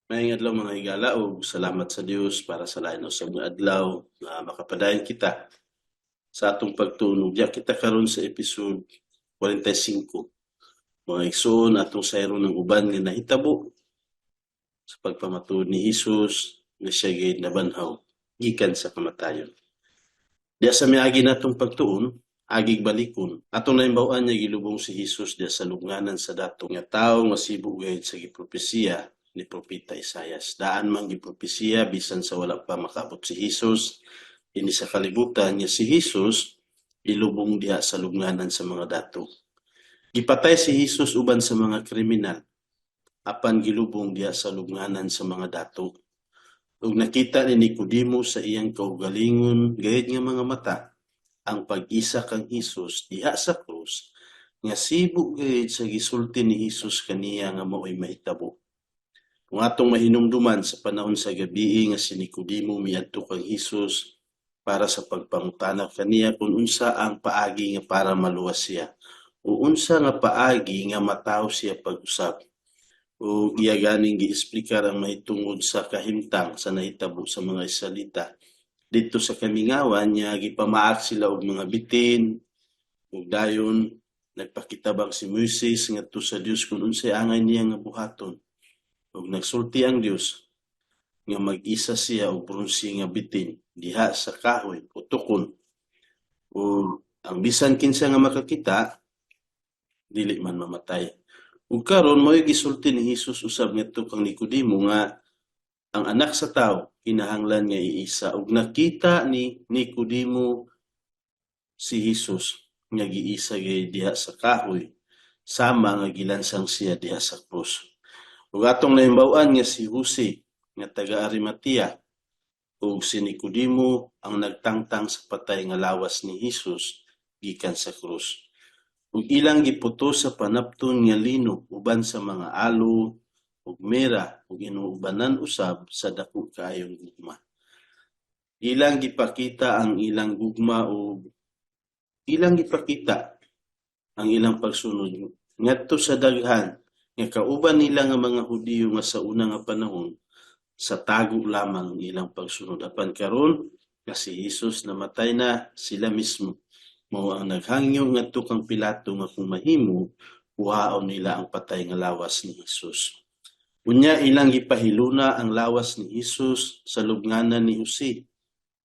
Maayong adlaw, mga higala, ug salamat sa Dios para sa lain usab nga adlaw nga makapadayon kita sa atong pagtuon. Diya kita karon sa episode 45, mga igsoon, atong sayron ang uban nga nahitabo sa pagpamatuod ni Hesus nga siya gayud nabanhaw gikan sa kamatayon. Diya sa miagi natong pagtuon, agig balikon, atong nahibaw-an nga gilubong si Hesus diya sa lubnganan sa dato nga tawo nga sibo gayud sa gipropesiya ni Propeta Isayas. Daan man gipropesiya bisan sa wala pa makaabot si Hesus dinhi sa kalibutan nga si Hesus ilubong diha sa lubnganan sa mga dato. Gipatay si Hesus uban sa mga kriminal apan gilubong diha sa lubnganan sa mga dato. Ug nakita ni Nicodemo sa iyang kaugalingon gayud nga mga mata ang pag-isa kang Hesus diha sa krus nga sibo gayud sa gisulti ni Hesus kaniya nga mao'y mahitabo. Kung atong mahinumduman, sa panahon sa gabii nga si Nicodemo miadto kang Hesus para sa pagpangutana kaniya kung unsa ang paagi nga para maluwas siya o unsa nga paagi nga matawo siya pag-usab. O iya ganing giesplikar ang mahitungod sa kahimtang sa nahitabo sa mga Israelita didto sa kamingawan niya, gipamaak sila og mga bitin ug dayon nagpakitabang si Moises ngadto sa Dios kung unsay angay niya nga buhaton. Ug nagsulti ang Dios nga mag-isa siya og bronse nga bitin diha sa kahoy o tukon ug ang bisan kinsa nga makakita dili man mamatay. Ug karon mao'y gisulti ni Hesus usab ngadto kang Nicodemo nga ang Anak sa Tawo kinahanglan nga iisa, ug nakita ni Nicodemo si Hesus nga giisa gayud diha sa kahoy sama nga gilansang siya diha sa krus. Ug atong nahibaw-an nga si Jose nga taga Arimatea ug si Nicodemo ang nagtangtang sa patay nga lawas ni Hesus gikan sa krus. Ug ilang giputos sa panapton nga lino uban sa mga aloe ug mira ug inuubanan usab sa dako kaayong gugma. Ilang gipakita ang ilang gugma ug ilang gipakita ang ilang pagsunod ngadto sa daghan nga kauban nila nga mga Hudiyo nga sa una nga panahon sa tago lamang ang ilang pagsunod, apan karon nga si Hesus namatay na, sila mismo mao ang naghangyo ngadto kang Pilato nga kung mahimo kuhaon nila ang patay nga lawas ni Hesus. Unya ilang gipahiluna ang lawas ni Hesus sa lubnganan ni Jose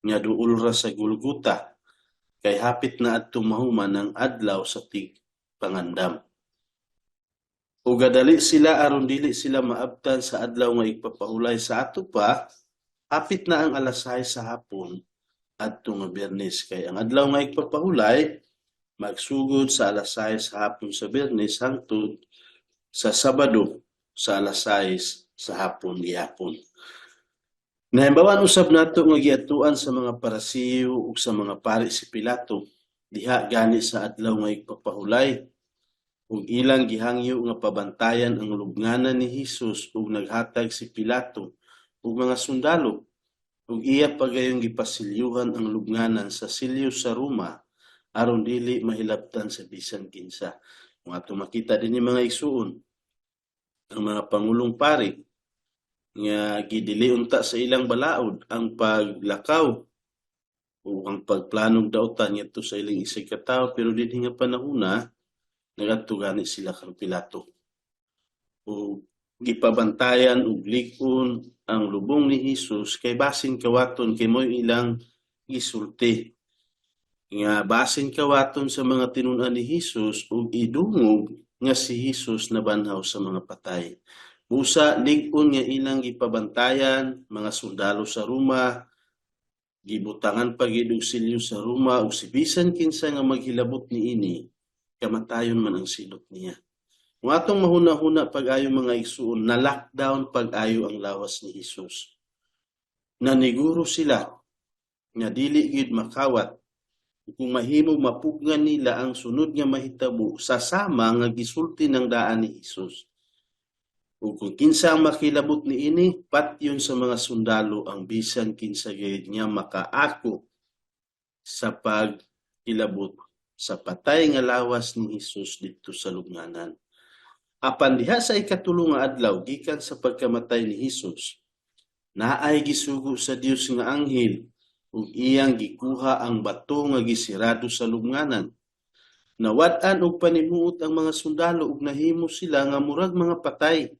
nga duol ra sa Golgota kay hapit na adto mahuman ang adlaw sa tigpangandam. Ug gadali sila aron dili sila maabtan sa adlaw nga igpapahulay. Sa ato pa, hapit na ang alas 6 sa hapon adto nga Biyernes kay ang adlaw nga igpapahulay magsugod sa alas 6 sa hapon sa Biyernes hangtod sa Sabado sa alas 6 sa hapon gihapon. Nahibaw-an usab nato nga giadtuan sa mga Parisiyo ug sa mga pari si Pilato diha gani sa adlaw nga igpapahulay ug ilang gihangyo nga pabantayan ang lubnganan ni Hesus, ug naghatag si Pilato og mga sundalo ug iya pagayong gipasilyuhan ang lubnganan sa silyo sa Roma aron dili mahilabtan sa bisan kinsa. Kung atong makita dinhi, mga igsuon, ang mga pangulong pari nga gidili unta sa ilang balaod ang paglakaw o ang pagplanog dautan ngadto sa ilang isig ka tawo, pero dinhi nga panahona nagadto gani sila kang Pilato. O gipabantayan og lig-on ang lubong ni Hesus kay basin kawaton kay mo'y ilang gisulti nga basin kawaton sa mga tinun-an ni Hesus ug idungog nga si Hesus nabanhaw sa mga patay. Busa lig-on nga ilang gipabantayan mga sundalo sa Roma, gibutangan pa gid og silyo sa Roma ug si bisan kinsa nga maghilabot niini, kamatayon man ang silot niya. Kung atong mahuna-huna pag-ayo, mga igsuon, na lockdown pag-ayo ang lawas ni Hesus. Naniguro sila nga dili gid makawat kung mahimo mapugnan nila ang sunod nga mahitabo sa sama nga gisulti ng daan ni Hesus. Ug kung kinsa ang makilabot niini, patyon sa mga sundalo ang bisan kinsa gayud nga makaako sa pagkilabot sa patay nga lawas ni Hesus didto sa lubnganan. Apan diha sa ikatulo nga adlaw gikan sa pagkamatay ni Hesus, naay gisugo sa Dios nga anghel ug iyang gikuha ang bato nga gisirado sa lubnganan. Nawad-an og panimuot ang mga sundalo ug nahimo sila nga murag mga patay.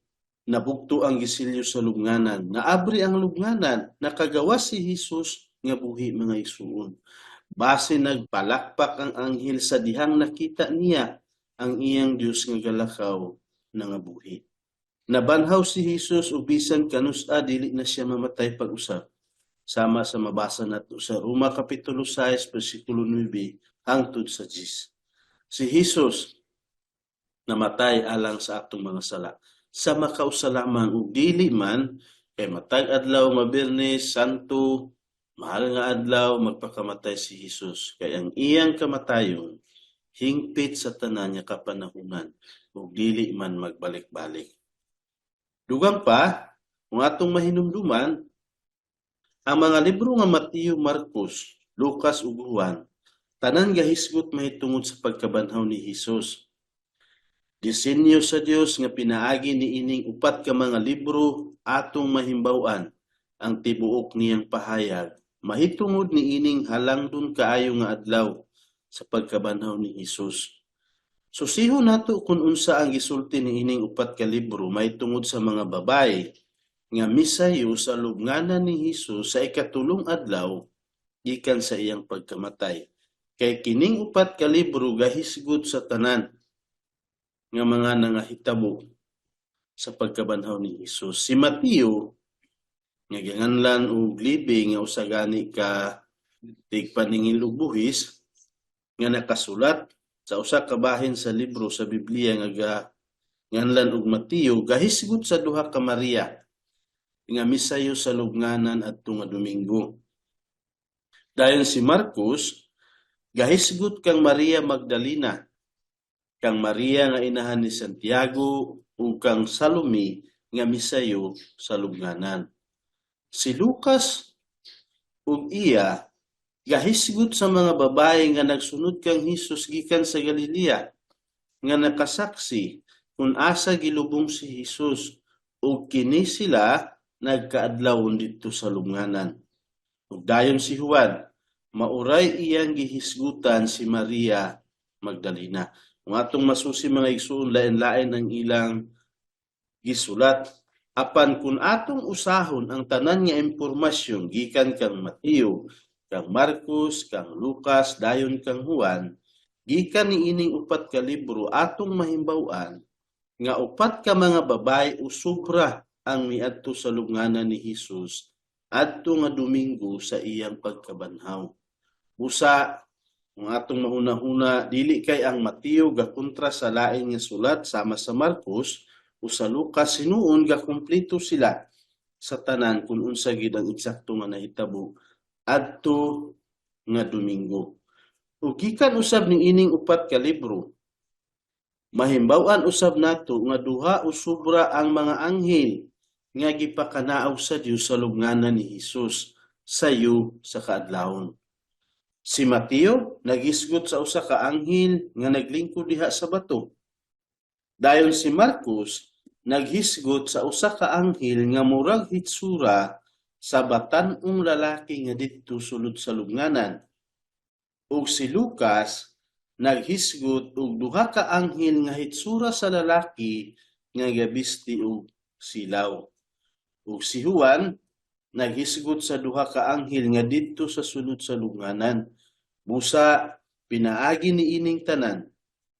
Nabugto ang gisilyo sa lubnganan. Naabri ang lubnganan, nakagawas si Hesus nga buhi, mga igsuon. Base nagpalakpak ang anghel sa dihang nakita niya ang iyang Dios nga galakaw na nga buhi. Nabanhaw si Hesus ug bisan kanus-a dili na siya mamatay pag-usab. Sama sa mabasa nato sa Roma Kapitulo 6 versikulo 9 hangtod sa 10. Si Hesus namatay alang sa atong mga sala sa makausa lamang, ug dili man kay matag adlaw nga Biyernes Santo, mahal nga adlaw, magpakamatay si Hesus, kay ang iyang kamatayon hingpit sa tanan nga kapanahunan ug dili man magbalik-balik. Dugang pa, kung atong mahinumduman, ang mga libro nga Mateo, Marcos, Lucas ug Juan, tanan gahisgot mahitungod sa pagkabanhaw ni Hesus. Disenyo sa Dios nga pinaagi ni ining upat ka mga libro atong mahimbaw-an ang tibuok niyang pahayag mahitungod ni ining halangdon kaayo nga adlaw sa pagkabanhaw ni Hesus. Susihon nato kung unsa ang gisulti ni ining upat ka libro mahitungod sa mga babaye nga misayo sa lubnganan ni Hesus sa ikatulong adlaw gikan sa iyang pagkamatay. Kay kining upat ka libro gahisgot sa tanan nga mga nangahitabo sa pagkabanhaw ni Hesus. Si Mateo nga ginganlan og Levi nga usa gani ka tigpaningil og buhis nga nakasulat sa usa ka bahin sa libro sa Biblia nga nganlan og Mateo, gahisgot sa duha ka Maria nga misayo sa lubnganan adto nga Domingo. Dayon si Marcos gahisgot kang Maria Magdalena, kang Maria nga inahan ni Santiago ug kang Salome nga misayo sa lubnganan. Si Lucas ug iya gahisgot sa mga babae nga nagsunod kang Hesus gikan sa Galilea nga nakasaksi kung asa gilubong si Hesus ug kini sila nagkaadlawon didto sa lubnganan. Ug dayon si Juan, mauray iyang gihisgutan si Maria Magdalena. Kung atong masusi, mga igsoon, lain-lain ang ilang gisulat. Apan kung atong usahon ang tanan nga impormasyon gikan kang Mateo, kang Marcos, kang Lucas, dayon kang Juan, gikan ni ining upat ka libro atong mahimbaw-an nga upat ka mga babae o sobra ang miadto sa lubnganan ni Hesus adto nga Domingo sa iyang pagkabanhaw. Busa kung atong mahuna-huna, dili kay ang Mateo gakontra sa lain nga sulat sama sa Marcos o sa Lucas, hinuon gakumpleto sila sa tanan kung unsa gid ang eksakto nga nahitabo adto nga Domingo. Ug gikan usab ning ining upat ka libro, mahimbaw-an usab nato nga duha o sobra ang mga anghel nga gipakanaog sa Dios sa lubnganan ni Hesus sayo sa kaadlawon. Si Mateo nagisgot sa usa ka anghel nga naglingkod diha sa bato. Dayon si Marcos naghisgot sa usa ka anghel nga murag hitsura sa batan-ong lalaki nga didto sulod sa lubnganan. Ug si Lucas naghisgot og duha ka anghel nga hitsura sa lalaki nga gabisti og silaw. Ug si Juan naghisgot sa duha ka anghel nga didto sa sulod sa lubnganan. Busa pinaagi ni ining tanan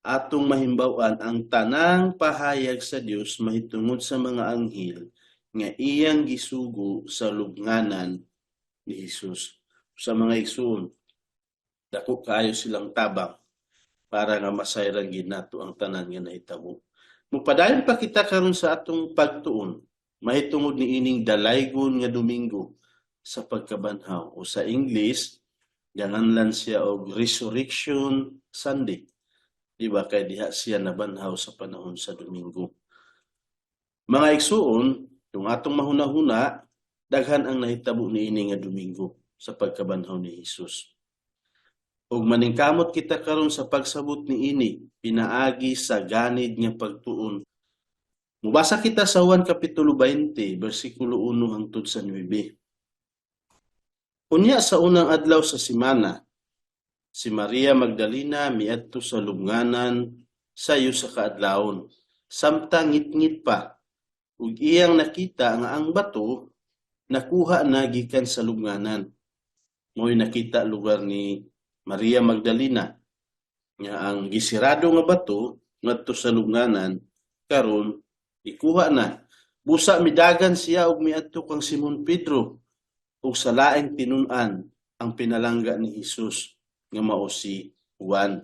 atong mahimbaw-an ang tanang pahayag sa Dios mahitungod sa mga anghel nga iyang gisugo sa lubnganan ni Hesus. Sa mga igsoon, dako kaayo silang tabang para nga masayran gid nato ang tanan nga nahitabo. Mupadayon pa kita karon sa atong pagtuon mahitungod ni ining dalaygon nga Domingo sa pagkabanhaw, o sa English ganganlan siya og Resurrection Sunday. Di ba kay diha siya nabanhaw sa panahon sa Domingo. Mga igsuon, kung atong mahuna-huna, daghan ang nahitabo niini nga Domingo sa pagkabanhaw ni Hesus. Ug maningkamot kita karon sa pagsabot niini pinaagi sa ganid nga pagtuon. Mubasa kita sa Juan Kapitulo 20, versikulo 1 hangtod sa 9. Unya sa unang adlaw sa semana, si Maria Magdalena miadto sa lubnganan sayo sa kaadlawon, samtang ngitngit pa, ug iyang nakita nga ang bato nakuha na gikan sa lubnganan. Mo'y nakita lugar ni Maria Magdalena nga ang gisirado nga bato ngadto sa lubnganan karon ikuha na. Busa midagan siya ug miadto kang Simon Pedro ug sa laing tinun-an, ang pinalangga ni Hesus nga mao si Juan.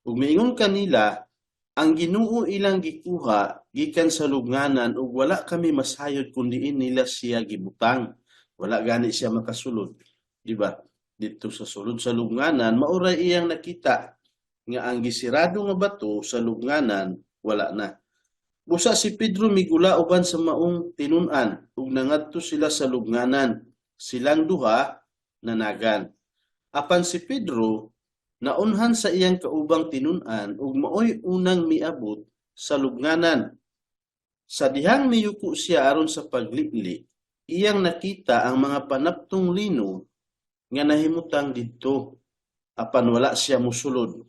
Ug miingon kanila, "Ang Ginoo ilang gikuha gikan sa lubnganan ug wala kami masayod kung diin nila siya gibutang." Wala gani siya makasulod, di ba? Didto sa sulod sa lubnganan, mao ray iyang nakita nga ang gisirado nga bato sa lubnganan wala na. Busa si Pedro migula uban sa maong tinun-an ug nangadto sila sa lubnganan. Silang duha nanagan. Apan si Pedro naunhan sa iyang kaubang tinun-an ug maoy unang miabot sa lubnganan. Sa dihang miyuko siya aron sa paglili, iyang nakita ang mga panaptong lino nga nahimutang didto, apan wala siya musulod.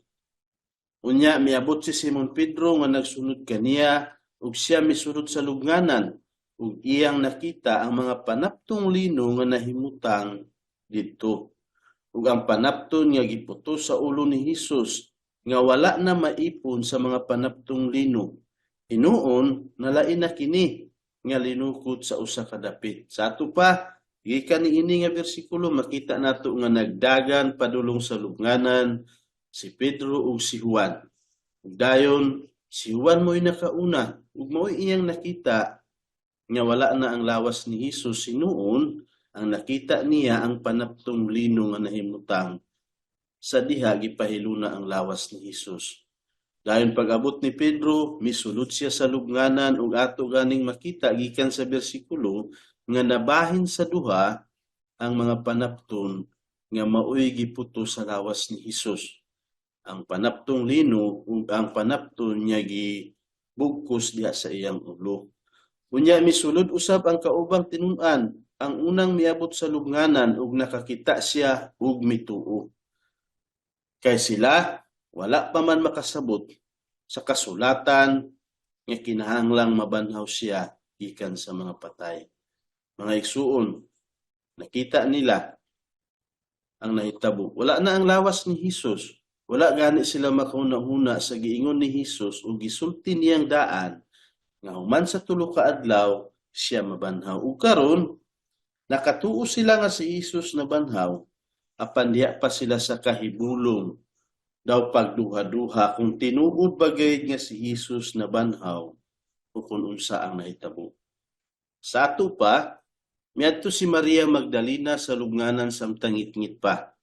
Unya miabot si Simon Pedro nga nagsunod kaniya ug siya misulod sa lubnganan ug iyang nakita ang mga panaptong lino nga nahimutang didto ug ang panapton nga giputos sa ulo ni Hesus nga wala na maipon sa mga panaptong lino. Hinuon nalain na kini nga linukot sa usa ka dapit. Sa ato pa, gikan niini nga bersikulo, makita nato nga nagdagan padulong sa lubnganan si Pedro ug si Juan. Ug dayon si Juan mo'y nakauna ug mao'y iyang nakita nga wala na ang lawas ni Hesus. Hinuon ang nakita niya ang panaptong lino nga nahimutang sa diha gipahiluna ang lawas ni Hesus. Dayon pag-abot ni Pedro, misulod siya sa lubnganan ug ato ganing makita gikan sa bersikulo nga nabahin sa duha ang mga panapton nga maoy giputo sa lawas ni Hesus. Ang panaptong lino ug ang panapton nga gibugkos diha sa iyang ulo. Unya misulod usab ang kaubang tinun-an, ang unang miabot sa lubnganan, ug nakakita siya ug mituo. Kay sila wala pa man makasabot sa kasulatan nga kinahanglang mabanhaw siya gikan sa mga patay. Mga igsuon, nakita nila ang nahitabo. Wala na ang lawas ni Hesus. Wala gani sila makahuna-huna sa giingon ni Hesus ug gisulti niyang daan nga human sa 3 ka adlaw siya mabanhaw. Ug karon nakatuo sila nga si Hesus nabanhaw, apan diha pa sila sa kahibulong daw pagduha-duha kung tinuod ba gayud nga si Hesus nabanhaw o kung unsa ang nahitabo. Sa ato pa, miadto si Maria Magdalena sa lubnganan samtang ngitngit pa,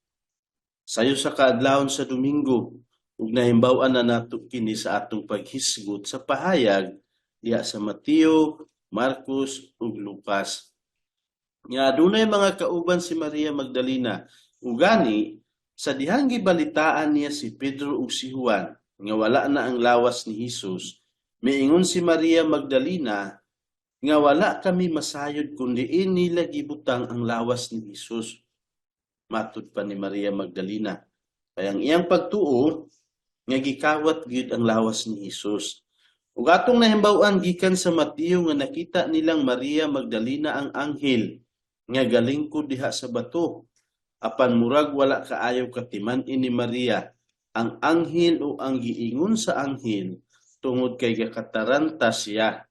sayo sa kaadlawon sa Domingo, ug nahimbaw-an na nato kini sa atong paghisgot sa pahayag diha sa Mateo, Marcos ug Lucas, nga adunay mga kauban si Maria Magdalena. Ug gani sa dihang gibalitaan niya si Pedro ug si Juan nga wala na ang lawas ni Hesus, miingon si Maria Magdalena nga wala kami masayod kung diin nila gibutang ang lawas ni Hesus. Matud pa ni Maria Magdalena, kay ang iyang pagtuo nga gikawat gyud ang lawas ni Hesus. Ug atong nahimbaw-an gikan sa Mateo nga nakita nilang Maria Magdalena ang anghel nga galingkod diha sa bato, apan murag wala kaayo katiman-i ni Maria ang anghel o ang giingon sa anghel tungod kay gakataranta siya.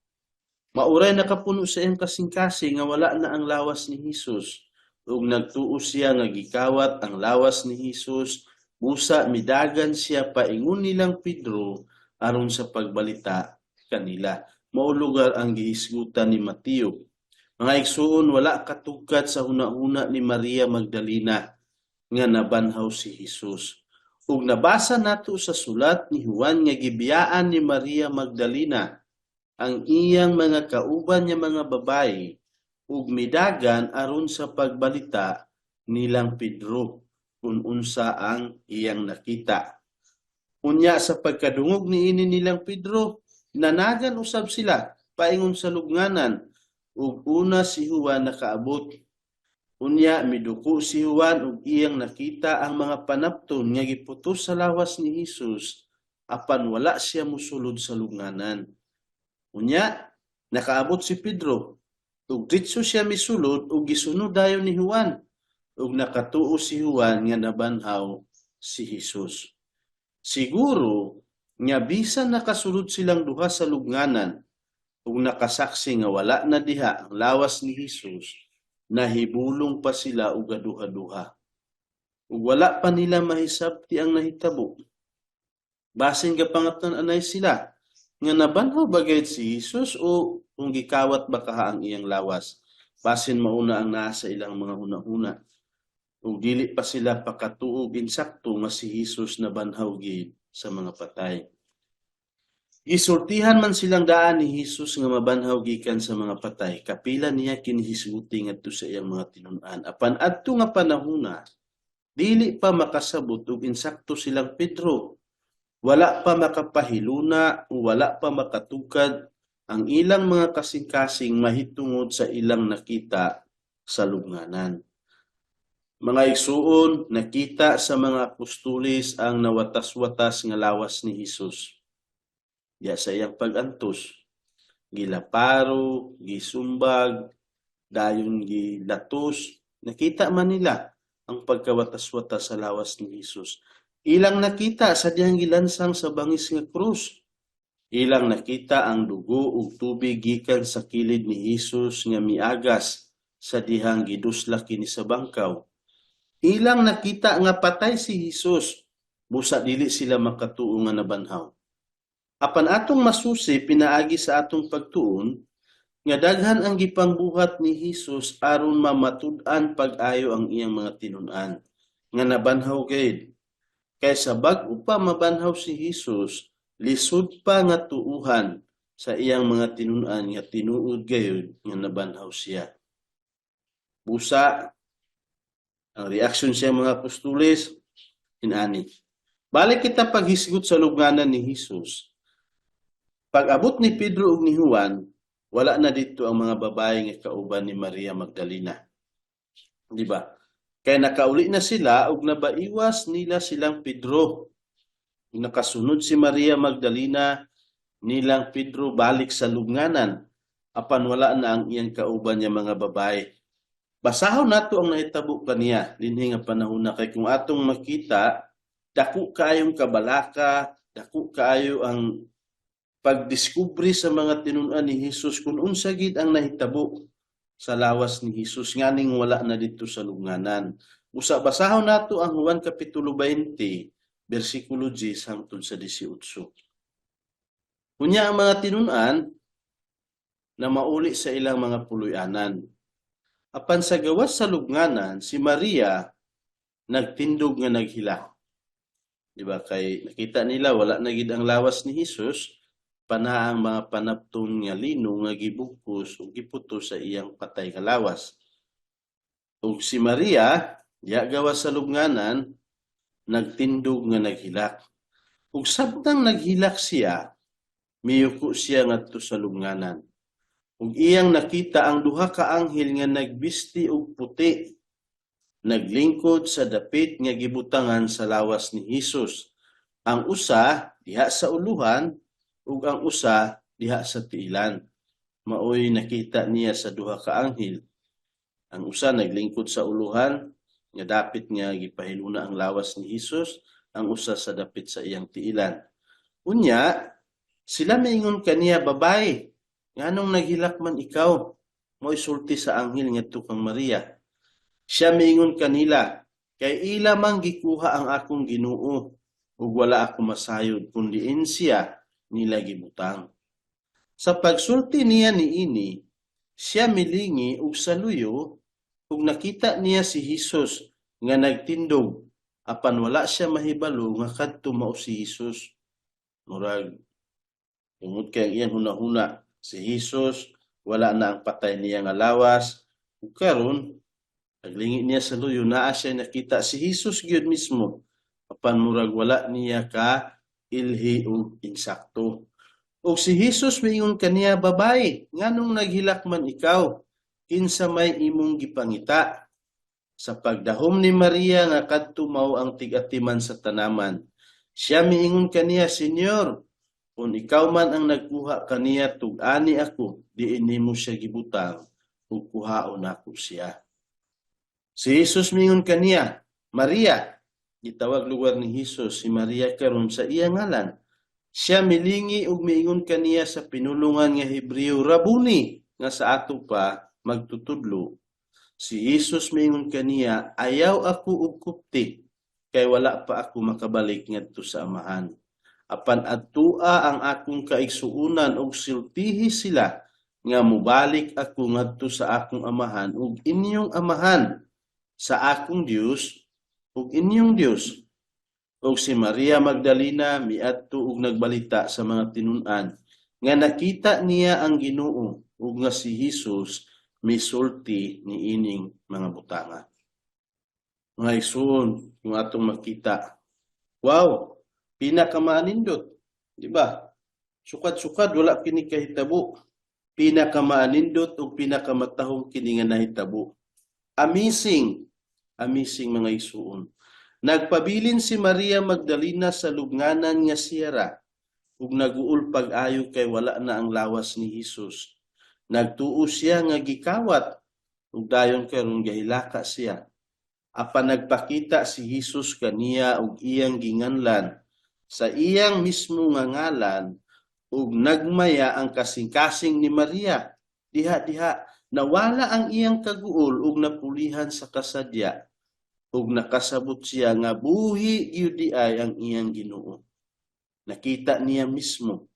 Mao ray nakapuno sa iyang kasing-kasing nga wala na ang lawas ni Hesus ug nagtuo siya nga gikawat ang lawas ni Hesus. Busa midagan siya paingon nilang Pedro aron sa pagbalita kanila. Mao lugar ang gihisgutan ni Mateo. Mga igsuon, wala katugkat sa hunahuna ni Maria Magdalena nga nabanhaw si Hesus. Ug nabasa nato sa sulat ni Juan nga gibiyaan ni Maria Magdalena ang iyang mga kauban nga mga babayi ug midagan aron sa pagbalita nilang Pedro kung unsa ang iyang nakita. Unya sa pagkadungog niini nilang Pedro, nanagan usab sila. paingon sa lubnganan ug una si Juan nakaabot. Unya miduko si Juan ug iyang nakita ang mga panapton nga giputos sa lawas ni Hesus, apan wala siya mosulod sa lubnganan. Unya nakaabot si Pedro ug diretso siya misulod ug gisunod dayon ni Juan, ug nakatuo si Juan nga nabanhaw si Hesus. Siguro nga bisan nakasulod silang duha sa lubnganan ug nakasaksi nga wala na diha ang lawas ni Hesus, nahibulong pa sila og gaduha-duha. Ug wala pa nila mahisabti ang nahitabo. Basin gapangatan-anay sila nga nabanhaw ba gayud si Hesus o kung gikawat ba kaha ang iyang lawas. Basin mauna ang naa sa ilang mga hunahuna. Ug dili pa sila pakatuo og insakto nga si Hesus nabanhaw gid sa mga patay. Gisultihan man silang daan ni Hesus nga mabanhaw gikan sa mga patay. Kapila niya kini hisguti ngadto sa iyang mga tinun-an. Apan adto nga panahona, dili pa makasabot og insakto silang Pedro. Wala pa makapahiluna o wala pa makatukad ang ilang mga kasing-kasing mahitungod sa ilang nakita sa lubnganan. Mga igsuon, nakita sa mga apostoles ang nawatas-watas nga lawas ni Hesus. Diya sa iyang pag-antos, gilaparo, gisumbag, dayon gilatos, nakita man nila ang pagkawatas-watas sa lawas ni Hesus. Ilang nakita sa dihang gilansang sa bangis nga krus. Ilang nakita ang dugo ug tubig gikan sa kilid ni Hesus nga miagas sa dihang gidusla kini sa bangkaw. Ilang nakita nga patay si Hesus, busa dili sila makatuo nga nabanhaw. Apan atong masusi pinaagi sa atong pagtuon nga daghan ang gipangbuhat ni Hesus aron mamatud-an pag-ayo ang iyang mga tinun-an nga nabanhaw gayud. Kay sa bag-o pa mabanhaw si Hesus, lisod pa nga tuuhan sa iyang mga tinun-an nga tinuod gayud nga nabanhaw siya. Busa ang reaksyon sa mga apostoles inani. Balik kita paghisgot sa lubnganan ni Hesus. Pag-abot ni Pedro ug ni Juan, wala na dito ang mga babae nga kauban ni Maria Magdalena. Di ba? Kay nakauli na sila ug nabaiwas nila silang Pedro. Nakasunod si Maria Magdalena nilang Pedro balik sa lubnganan, apan wala na ang iyang kauban niya mga babae. Basahon nato ang nahitabo kaniya dinhi nga panahon na, kay kung atong makita, dako kaayong kabalaka, dako kaayo ang pagdiskubre sa mga tinun-an ni Hesus kung unsa gid ang nahitabo sa lawas ni Hesus nganing wala na dito sa lubnganan. Usa, basahon nato ang Juan kapitulo 20 bersikulo 10 hangtod sa 18. Unya ang mga tinun-an na mauli sa ilang mga puloy-anan. Apan sa gawas sa lubnganan, si Maria nagtindog nga naghilak. Di ba? Kay nakita nila wala na gid ang lawas ni Hesus, panaang mga panapton nga lino nga gibugkos ug giputos sa iyang patay nga lawas. Ug si Maria, diha gawas sa lubnganan, nagtindog nga naghilak. Ug samtang naghilak siya, miyuko siya ngadto sa lubnganan. Ug iyang nakita ang duha ka anghel nga nagbisti og puti, naglingkod sa dapit nga gibutangan sa lawas ni Hesus. Ang usa diha sa uluhan ug ang usa diha sa tiilan. Maoy nakita niya sa duha ka anghel. Ang usa naglingkod sa uluhan nga dapit nga gipahiluna ang lawas ni Hesus, ang usa sa dapit sa iyang tiilan. Unya, sila miingon kaniya, "Babae, nganong naghilak man ikaw?" Mo'y sulti sa anghel ngadto kang Maria. Siya miingon kanila, "Kay ila man gikuha ang akong Ginoo, ug wala ako masayod kung diin siya nila gibutang." Sa pagsulti niya niini, siya milingi og sa luyo ug nakita niya si Hesus nga nagtindog, apan wala siya mahibalo nga kadto mao si Hesus. Murag tungod kay ang iyang hunahuna, si Hesus wala na ang patay niya nga lawas, ug karon paglingi niya sa luyo, naa siya nakita si Hesus gyud mismo, apan murag wala niya ka ilhi og insakto. Ug si Jesus miingon kaniya, "Babaye, nganong naghilak man ikaw? Kinsa may imong gipangita?" Sa pagdahom ni Maria nga kadto mao ang tig-atiman sa tanaman, siya miingon kaniya, "Senyor, kung ikaw man ang nagkuha kaniya, tug-ani ako diin nimo siya gibutang ug kuhaon nako siya." Si Jesus miingon kaniya, "Maria." Gitawag lugar ni Jesus si Maria karon sa iya ngalan. Siya milingi ug miingon kaniya sa pinulungan nga Hebreo, "Rabuni," nga sa ato pa magtutudlo. Si Jesus miingon kaniya, "Ayaw ako og kupti, kay wala pa ako makabalik ngadto sa Amahan. Apan adtua ang akong kaigsuonan ug sultihi sila nga mobalik ako ngadto sa akong Amahan ug inyong Amahan, sa akong Dios ug inyong Dios." Ug si Maria Magdalena miadto ug nagbalita sa mga tinun-an nga nakita niya ang Ginoo ug nga si Jesus misulti niining mga butanga. Mga igsoon, kung atong makita, wow, pinakamaanindot, di ba? Sukad-sukad wala kini kahitabo. Pinakamaanindot ug pinakamatahong kini nga nahitabo. Amazing, amazing, mga igsoon. Nagpabilin si Maria Magdalena sa lubnganan nga siyara ug naguol pag-ayo kay wala na ang lawas ni Jesus. Nagtuo siya nga gikawat ug dayon karon gahilaka siya. Apan nagpakita si Jesus kaniya ug iyang ginganlan sa iyang mismo nga ngalan ug nagmaya ang kasing-kasing ni Maria. Diha-diha nawala ang iyang kaguol ug napulihan sa kasadya ug nakasabot siya nga buhi gyud diay ang iyang Ginoo. Nakita niya mismo.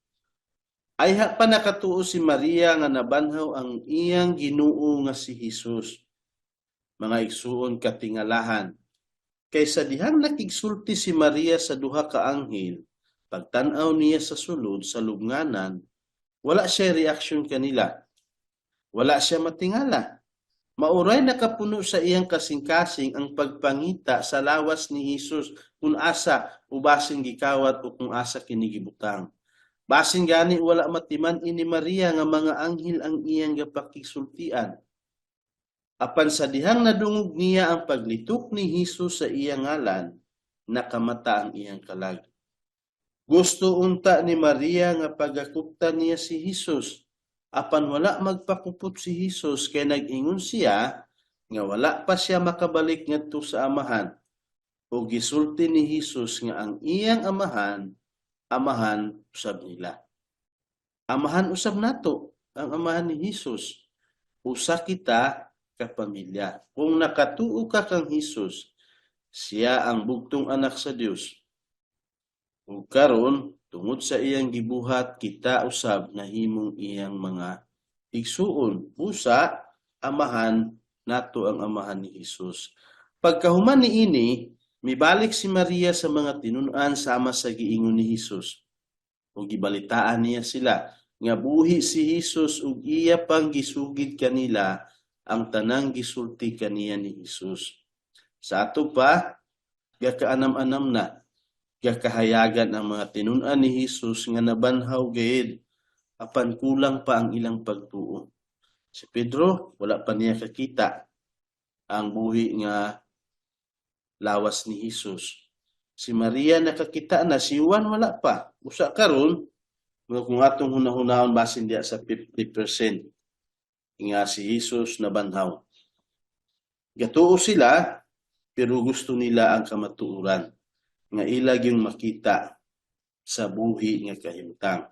Ayha pa nakatuo si Maria nga nabanhaw ang iyang Ginoo nga si Jesus. Mga igsuon, katingalahan. Kay sa dihang nakigsulti si Maria sa duha ka anghel, pagtan-aw niya sa sulod sa lubnganan, wala siya reaksyon kanila. Wala siya matingala. Mao ray nakapuno sa iyang kasing-kasing ang pagpangita sa lawas ni Jesus kung asa o basin gikawat o kung asa kini gibutang. Basin gani wala matiman ini Maria nga mga anghel ang iyang gapakigsultian. Apan sa dihang nadungog niya ang paglitok ni Jesus sa iyang ngalan, nakamata ang iyang kalag. Gusto unta ni Maria nga pagakuptan niya si Jesus. Apan wala magpakupot si Jesus kay nag-ingon siya nga wala pa siya makabalik ngadto sa Amahan. O gisulti ni Jesus nga ang iyang Amahan, Amahan usab nila. Amahan usab nato ang Amahan ni Jesus. Usa kita ka pamilya. Kung nakatuo ka kang Jesus, siya ang bugtong anak sa Dios. Ug karon, tungod sa iyang gibuhat, kita usab nahimong iyang mga igsuon. Busa, Amahan nato ang Amahan ni Jesus. Pagkahuman niini, mibalik si Maria sa mga tinun-an sama sa giingon ni Jesus. Ug gibalitaan niya sila nga buhi si Jesus ug iya pang gisugid kanila ang tanang gisulti kaniya ni Jesus. Sa ato pa, gakaanam-anam na, gakahayagan ang mga tinun-an ni Jesus nga nabanhaw gayud, apan kulang pa ang ilang pagtuo. Si Pedro, wala pa niya kakita ang buhi nga lawas ni Jesus. Si Maria nakakita na, si Juan wala pa. Usa karon, kung atong hunahunahon, basin diya sa 50% nga si Jesus nabanhaw. Gatuo sila, pero gusto nila ang kamatuoran nga ila gyung makita sa buhi nga kahimtang.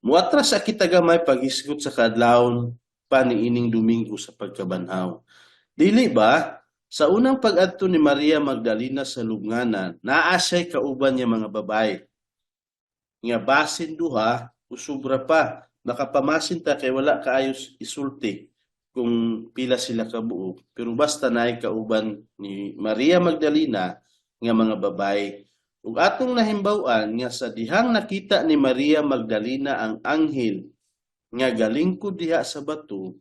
Muatras sa kita gamay paghisgot sa kaadlawon pa niining Domingo sa Pagkabanhaw. Dili ba sa unang pag-adto ni Maria Magdalena sa lubnganan, naa siya'y kauban niya mga babae nga basin duha o sobra pa? Makapamasin ta kay wala kaayos isulti kung pila sila kabuok, pero basta naay kauban ni Maria Magdalena nga mga babae. Ug atong nahimbaw-an nga sa dihang nakita ni Maria Magdalena ang anghel nga galingkod diha sa bato,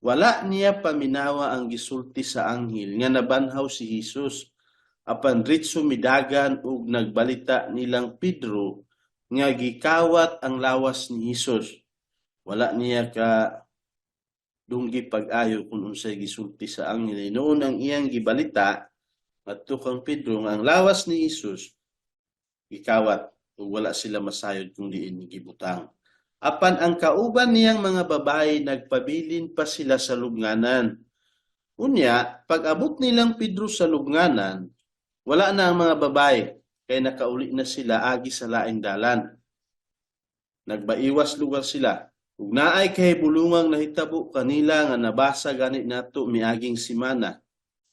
wala niya paminawa ang gisulti sa anghel nga nabanhaw si Jesus. Apan ritso midagan ug nagbalita nilang Pedro nga gikawat ang lawas ni Hesus. Wala niya ka dunggi pag-ayo kung unsay gisulti sa anghel. Noon ang iyang gibalita ngadto kang Pedro nga ang lawas ni Hesus gikawat ug wala sila masayod kung diin gibutang. Apan ang kauban niyang mga babae, nagpabilin pa sila sa lubnganan. Unya, pag-abot nilang Pedro sa lubnganan, wala na ang mga babae kay nakauli na sila agi sa laing dalan. Nagbaiwas lugar sila. Ug naay kahibulungang nahitabo kanila nga nabasa gani nato miaging semana.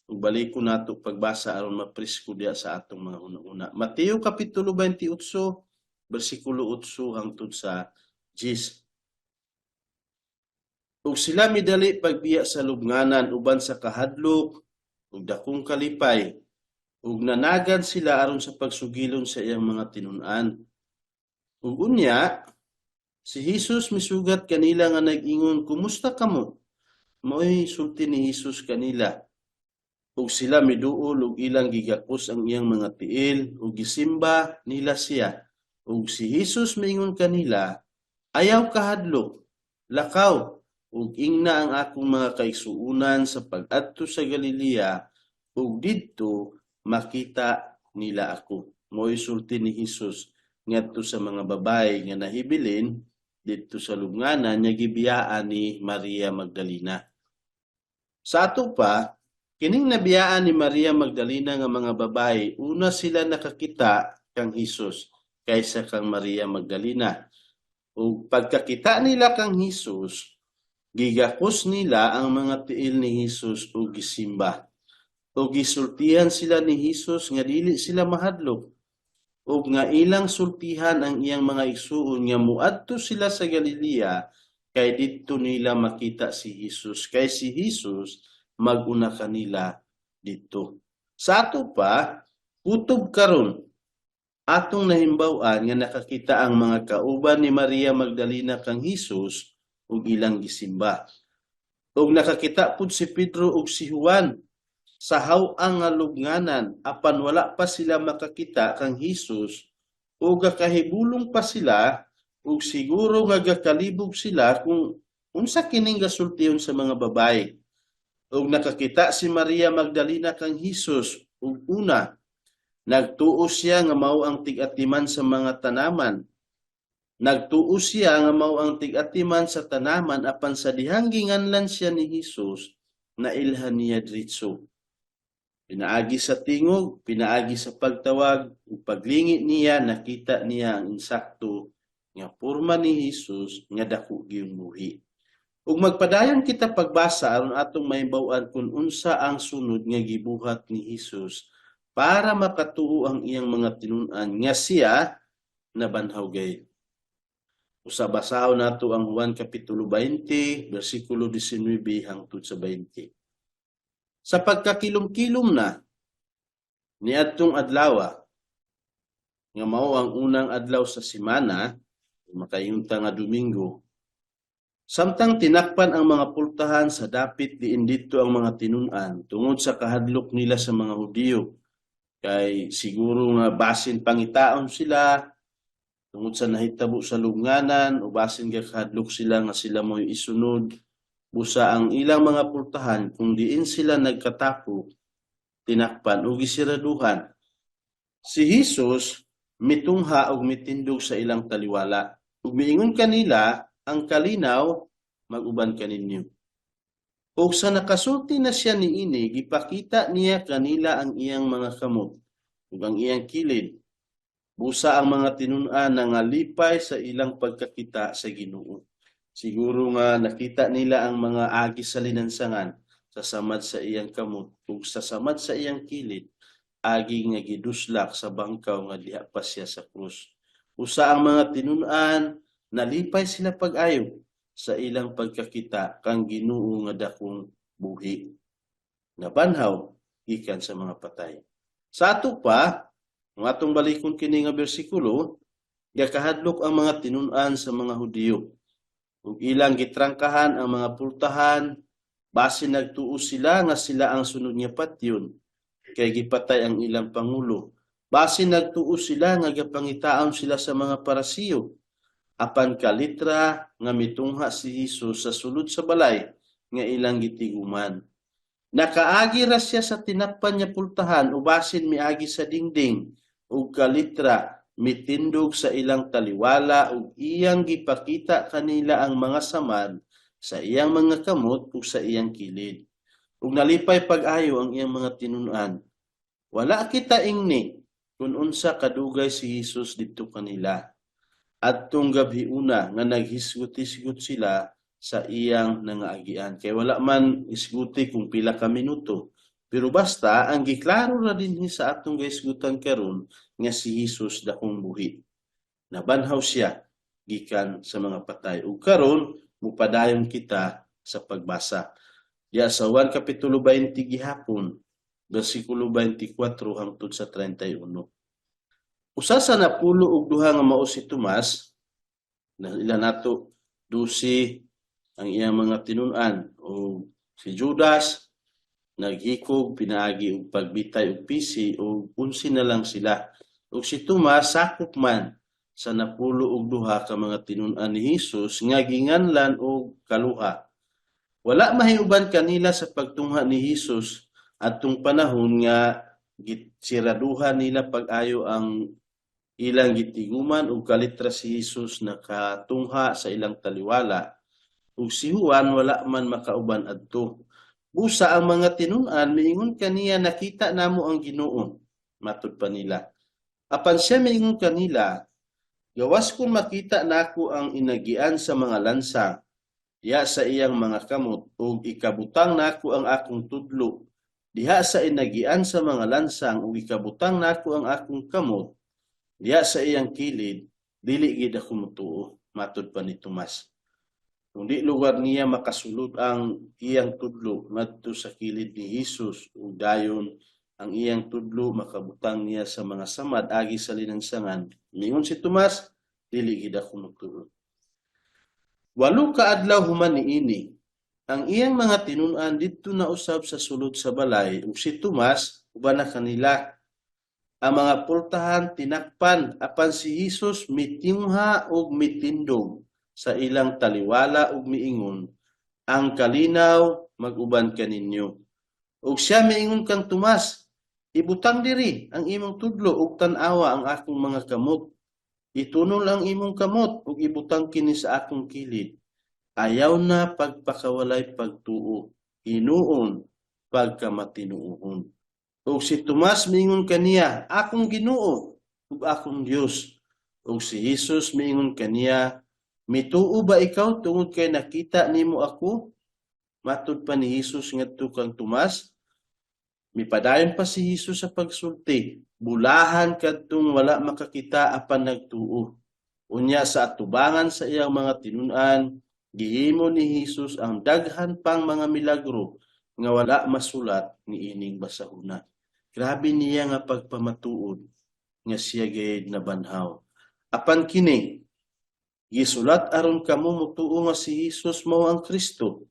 Ug balikon nato pagbasa aron mapresko diya sa atong mga una-una. Mateo kapitulo 28 bersikulo 8 hangtod sa 10. Ug sila midali pagbiya sa lubnganan uban sa kahadlok ug dakong kalipay, ug nanagan sila aron sa pagsugilon sa iyang mga tinun-an. Ug unya si Jesus misugat kanila nga nag-ingon, "Kumusta kamo?" Mao'y sulti ni Jesus kanila. Ug sila miduol ug ilang gigakos ang iyang mga tiil ug gisimba nila siya. Ug si Jesus miingon kanila, "Ayaw kahadlok, lakaw ug ingna ang akong mga kaigsuonan sa pag-adto sa Galilea, ug didto makita nila ako." Mao'y sulti ni Jesus ngadto sa mga babae nga nahibilin didto sa lubnganan nga gibiyaan ni Maria Magdalena. Sa ato pa, kining nabiyaan ni Maria Magdalena nga mga babae, una sila nakakita kang Hesus kaysa kang Maria Magdalena. Ug pagkakita nila kang Hesus, gigakos nila ang mga tiil ni Hesus ug gisimba. Ug gisultihan sila ni Hesus nga dili sila mahadlok ug nga ilang sultihan ang iyang mga igsuon nga muadto sila sa Galilea kay didto nila makita si Hesus, kay si Hesus maguna kanila didto. Sa ato pa, kutob karon atong nahimbaw-an nga nakakita ang mga kauban ni Maria Magdalena kang Hesus ug ilang gisimba. Ug nakakita pud si Pedro ug si Juan sa haw-ang nga lubnganan, apan wala pa sila makakita kang Hesus ug gakahibulong pa sila ug siguro nga gakalibog sila kung unsa kining gasultihon sa mga babae. Ug nakakita si Maria Magdalena kang Hesus ug una nagtuo siya nga mao ang tig-atiman sa mga tanaman. Nagtuo siya nga mao ang tig-atiman sa tanaman, apan sa dihang ginganlan siya ni Hesus, nailhan niya diretso. Pinaagi sa tingog, pinaagi sa pagtawag, ug paglingi niya, nakita niya ang insakto nga porma ni Hesus nga dako gayong buhi. Ug magpadayon kita pagbasa aron atong mahibaw-an kung unsa ang sunod nga gibuhat ni Hesus para makatuo ang iyang mga tinun-an nga siya nabanhaw gayud. Usa, basahon nato ang Juan kapitulo 20 bersikulo 19 hangtod sa 20. Sa pagkakilom-kilom na niadtong adlaw nga mao ang unang adlaw sa semana, makaingon ta nga Domingo, samtang tinakpan ang mga pultahan sa dapit diin didto ang mga tinun-an tungod sa kahadlok nila sa mga Hudiyo, kay siguro nga basin pangitaon sila tungod sa nahitabo sa lubnganan o basin gakahadlok sila nga sila mo'y isunod, busa ang ilang mga pultahan kung diin sila nagkatapok tinakpan o gisiraduhan. Si Hesus mitungha og mitindog sa ilang taliwala ug miingon kanila, "Ang kalinaw mag-uban kaninyo." Ug sa nakasulti na siya niini, gipakita niya kanila ang iyang mga kamot ug ang iyang kilid. Busa ang mga tinun-an nangalipay sa ilang pagkakita sa Ginoo. Siguro nga nakita nila ang mga agi sa linansangan sa samad sa iyang kamot ug sa samad sa iyang kilid agi nga giduslak sa bangkaw nga diha pa siya sa krus. Usa, ang mga tinun-an nalipay sila pag-ayo sa ilang pagkakita kang Ginoo nga dakong buhi, nabanhaw gikan sa mga patay. Sa ato pa, ang atong balikon kini nga bersikulo, gakahadlok ang mga tinun-an sa mga Hudiyo ug ilang gitrangkahan ang mga pultahan, basin nagtuo sila nga sila ang sunod nga patyon kay gipatay ang ilang pangulo. Basin nagtuo sila nga gapangitaon sila sa mga Parisiyo. Apan kalitra nga mitungha si Jesus sa sulod sa balay nga ilang gitiguman. Nakaagi ra siya sa tinakpan nga pultahan o basin miagi sa dingding, ug kalitra mitindog sa ilang taliwala ug iyang gipakita kanila ang mga samad sa iyang mga kamot ug sa iyang kilid. Ug nalipay pag-ayo ang iyang mga tinun-an. Wala kita ingni kung unsa kadugay si Jesus didto kanila adtong gabhiuna nga naghisgot-hisgot sila sa iyang nangaagian. Kay wala man isguti kung pila ka minuto. Pero basta ang giklaro ra dinhi sa atong gahisgutan karon nga si Jesus dakong buhi. Nabanhaw siya gikan sa mga patay. Ug karon mupadayon kita sa pagbasa. Diya sa 1 Kapitulo 20 gihapon, versikulo 24 hangtod sa 31. Usa sa 12 nga mao si Tomas, na ila nato 12 ang iyang mga tinun-an, o si Judas naghikog pinaagi og pagbitay og pisi, o 11 na lang sila. Ug si Tomas sakop man sa 12 ka mga tinun-an ni Hesus nga ginganlan og Kaluha. Wala mahiuban kanila sa pagtungha ni Hesus adtong panahon nga gisiraduhan nila pag-ayo ang ilang gitiguman, ug kalitra si Hesus nakatungha sa ilang taliwala, ug si Juan wala man makauban adto. Busa ang mga tinun-an miingon kaniya, "Nakita namo ang Ginoo," matud pa nila. Apan siya miingon kanila, "Gawas kung makita nako ang inagian sa mga lansang diha sa iyang mga kamot ug ikabutang nako ang akong tudlo diha sa inagian sa mga lansang ug ikabutang nako ang akong kamot diha sa iyang kilid, dili gid ako motuo," matud pa ni Tomas. Kung di lugar niya makasulod ang iyang tudlo ngadto sa kilid ni Hesus ug dayon ang iyang tudlo makabutang niya sa mga samad agi sa linansangan, mingon si Tomas, "Dili gid ako motuo." 8 ka adlaw human niini, ang iyang mga tinun-an didto na usab sa sulod sa balay ug si Tomas uban na kanila. Ang mga pultahan tinakpan, apan si Hesus mitingha ug mitindog sa ilang taliwala ug miingon, "Ang kalinaw mag-uban kaninyo." Ug siya miingon kang Tomas, "Ibutang diri ang imong tudlo ug tan-awa ang akong mga kamot. Itunol ang imong kamot ug ibutang kini sa akong kilid. Ayaw na pagpakawalay pagtuo, hinuon pagkamatinuohon." Ug si Tomas miingon kaniya, "Akong Ginoo ug akong Dios." Ug si Hesus miingon kaniya, "Mituo ba ikaw tungod kay nakita nimo ako?" Matud pa ni Hesus ngadto kang Tomas. Mipadayon pa si Hesus sa pagsulti, "Bulahan kadtong wala makakita apan nagtuo." Unya sa atubangan sa iyang mga tinun-an, gihimo ni Hesus ang daghan pang mga milagro nga wala masulat niining basahuna. Grabe niya nga pagpamatuod nga siya gayud nabanhaw. Apan kini gisulat aron kamo motuo nga si Hesus mao ang Kristo,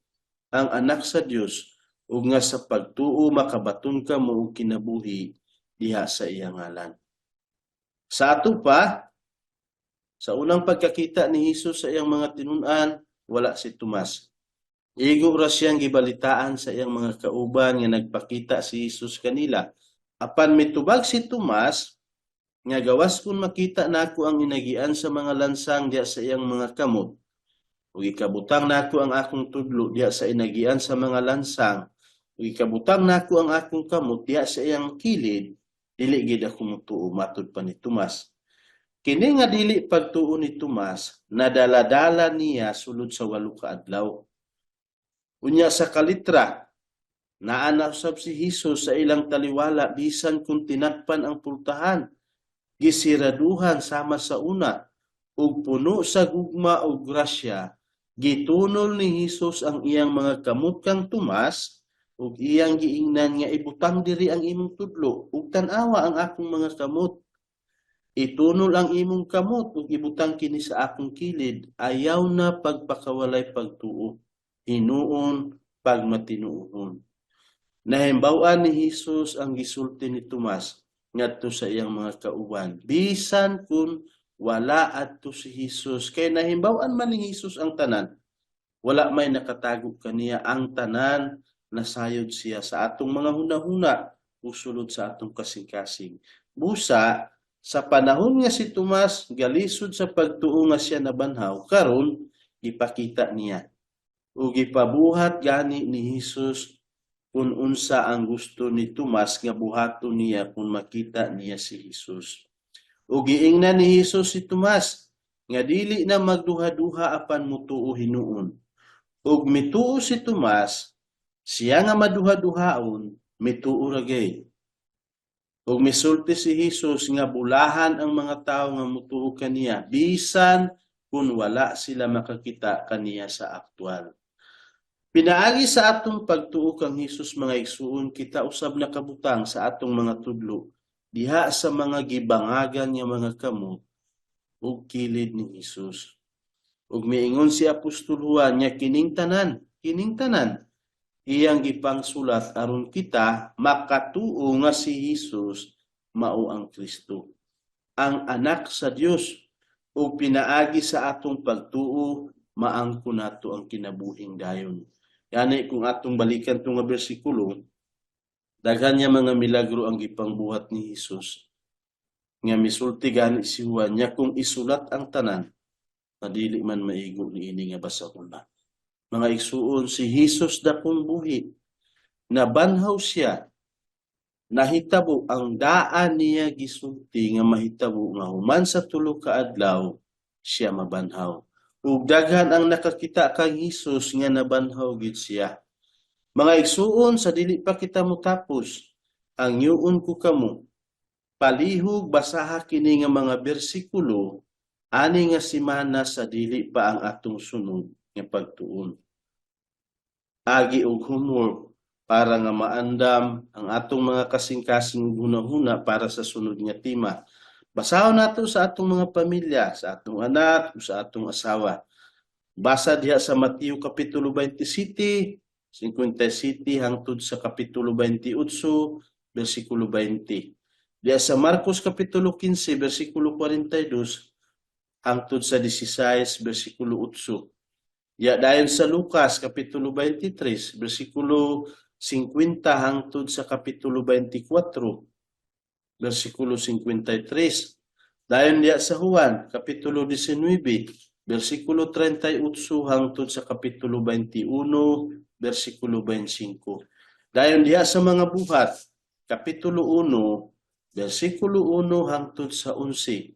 ang anak sa Dios, ug nga sa pagtuo makabaton kamo og kinabuhi diha sa iyang ngalan. Sa ato pa, sa unang pagkakita ni Hesus sa iyang mga tinun-an, wala si Tomas. Igo ra siyang gibalitaan sa iyang mga kauban nga nagpakita si Hesus kanila. Apan mitubag si Tomas nga, "Gawas kung makita nako ang inagian sa mga lansang diha sa iyang mga kamot ug ikabutang nako ang akong tudlo diha sa inagian sa mga lansang ug ikabutang nako ang akong kamot diha sa iyang kilid, dili gid ako motuo," matud pa ni Tomas. Kini nga dili pagtuo ni Tomas nadala-dala niya sulod sa 8 ka adlaw. Unya sa kalitra, naa na usab si Hesus sa ilang taliwala bisan kung tinakpan ang pultahan. Gisiraduhan sama sa una, ug puno sa gugma ug grasya, gitunol ni Hesus ang iyang mga kamot kang Tomas ug iyang giingnan nga, "Ibutang diri ang imong tudlo ug tan-awa ang akong mga kamot. Itunol ang imong kamot ug ibutang kini sa akong kilid. Ayaw na pagpakawalay pagtuo, hinuon pagmatinuohon." Nahimbaw-an ni Hesus ang gisulti ni Tomas ngadto sa iyang mga kauban, bisan kung wala adto si Hesus, kay nahimbaw-an man ni Hesus ang tanan. Wala may nakatago kaniya. Ang tanan nasayod siya sa atong mga hunahuna ug sulod sa atong kasing-kasing. Busa sa panahon nga si Tomas galisod sa pagtuo nga siya nabanhaw, karon gipakita niya ug gipabuhat gani ni Hesus kung unsa ang gusto ni Tomas nga buhaton niya kung makita niya si Hesus. Ug giingnan ni Hesus si Tomas nga dili na magduha-duha apan mutuo hinuon. Ug mituo si Tomas, siya nga maduha-duhaon, mituo ra gay. Ug misulti si Hesus nga bulahan ang mga tawo nga mutuo kaniya bisan kung wala sila makakita kaniya sa aktual. Pinaagi sa atong pagtuo kang Hesus, mga igsuon, kita usab nakabutang sa atong mga tudlo diha sa mga gibangagan nga mga kamot ug kilid ni Hesus. Ug miingon si Apostol Juan nga kining tanan iyang gipangsulat aron kita makatuo nga si Hesus mao ang Kristo, ang anak sa Dios, ug pinaagi sa atong pagtuo maangko nato ang kinabuhing dayon. Gani kung atong balikan tong nga bersikulo, daghan niya mga milagro ang gipangbuhat ni Hesus. Nga misulti gani si Juan nya kung isulat ang tanan, madili man maigo niini nga basahon. Mga igsuon, si Hesus dakong buhi. Nabanhaw siya. Nahitabo ang daan niya gisulti nga mahitabo nga human sa 3 ka adlaw siya mabanhaw. Ug daghan ang nakakita kang Hesus nga nabanhaw gid siya. Mga igsuon, sa dili pa kita motapos, hangyoon ko kamo, palihog basaha kini nga mga bersikulo ani nga semana sa dili pa ang atong sunod nga pagtuon. Agi og homework para nga maandam ang atong mga kasing-kasing ug hunahuna para sa sunod nga tema. Basahon nato sa atong mga pamilya, sa atong anak, o sa atong asawa. Basa diha sa Mateo Kapitulo 27, 57 hangtod sa Kapitulo 28, versikulo 20. Diha sa Marcos Kapitulo 15, versikulo 42 hangtod sa 16, versikulo 8. Diha dayon sa Lucas Kapitulo 23, versikulo 50 hangtod sa Kapitulo 24, versikulo 53. Dayon diha sa Juan Kapitulo 19, versikulo 38 hangtod sa Kapitulo 21, versikulo 25. Dayon diha sa Mga Buhat, Kapitulo 1, versikulo 1 hangtod sa 11.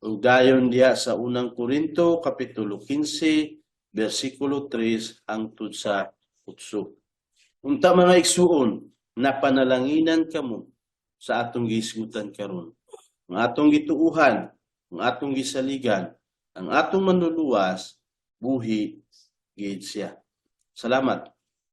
Ug dayon diha sa Unang Korinto, Kapitulo 15, versikulo 3 hangtod sa 8. Unta, mga igsuon, napanalanginan kamo sa atong gihisgutan karon. Ang atong gituuhan, ang atong gisaligan, ang atong Manluluwas, buhi gid siya. Salamat.